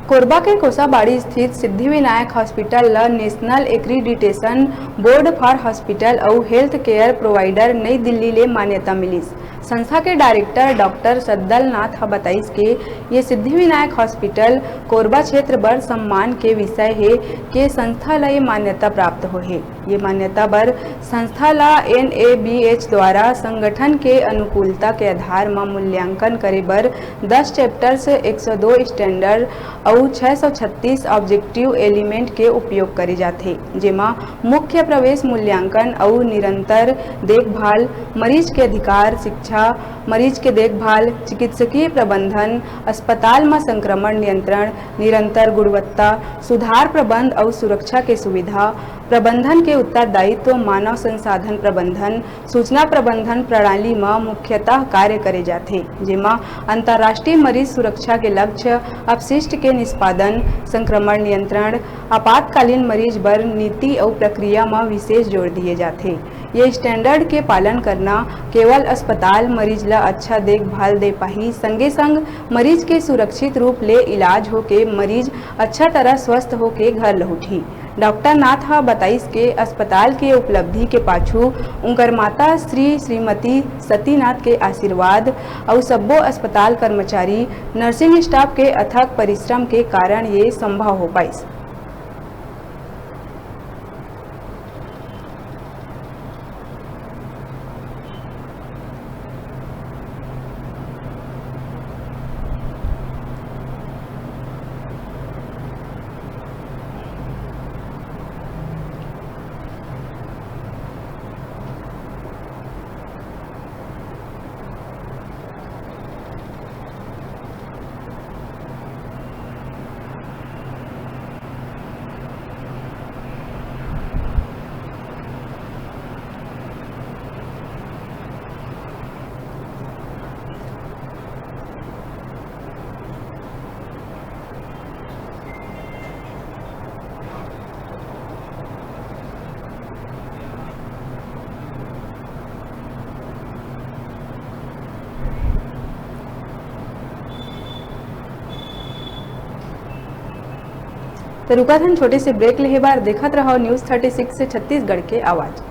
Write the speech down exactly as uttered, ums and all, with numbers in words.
कोरबा के कोसाबाड़ी स्थित सिद्धिविनायक हॉस्पिटल ल National Accreditation Board for Hospital अउ Health Care Provider नई दिल्ली ले मान्यता मिलिस। संस्था के डायरेक्टर डॉक्टर सद्दल नाथ ह बताइस के ये सिद्धिविनायक हॉस्पिटल कोरबा क्षेत्र बर सम्मान के विषय हे के संस्था ल ये मान्यता प्राप्त होहे। ये मान्यता बर संस्था ला N A B H द्वारा संगठन के अनुकूलता के आधार म मूल्यांकन करे बर दस chapters, एक सौ दो standard अउ छह सौ छत्तीस objective element के उपयोग करे जाथे, जेमा मुख्य प्रवेश मूल्यांकन अउ निरंतर देखभाल, मरीज के अधिकार, शिक्षा, मरीज के देखभाल, चिकित्सकीय प्रबंधन, अस्पताल म संक्रमण नियंत्रण, निरंतर गुणवत्ता सुधार प्रबंध अउ सुरक्षा के सुविधा, प्रबंधन के उत्तरदायित्व, मानव संसाधन प्रबंधन, सूचना प्रबंधन प्रणाली म मुख्यतः कार्य करे जाथे, जेमा अंतर्राष्ट्रीय मरीज सुरक्षा के लक्ष्य, अपशिष्ट के निष्पादन, संक्रमण नियंत्रण, आपातकालीन मरीज बर नीति अउ प्रक्रिया म विशेष जोर दिए जाथे। ये standard के पालन करना केवल अस्पताल मरीज ल अच्छा देखभाल दे पाही, संगे संग मरीज के सुरक्षित रूप ले इलाज होके मरीज अच्छा तरह स्वस्थ होके घर लहुटही। डॉक्टर नाथ ह बताइस के अस्पताल के उपलब्धि के पाछू उंकर माता श्री श्रीमती सतीनाथ के आशीर्वाद अउ सब्बो अस्पताल कर्मचारी, nursing staff के अथक परिश्रम के कारण ये संभव हो पाइस। तो रुकत हन छोटे से break लेहे बर। देखत रहो News Thirty Six छत्तीसगढ़ के आवाज।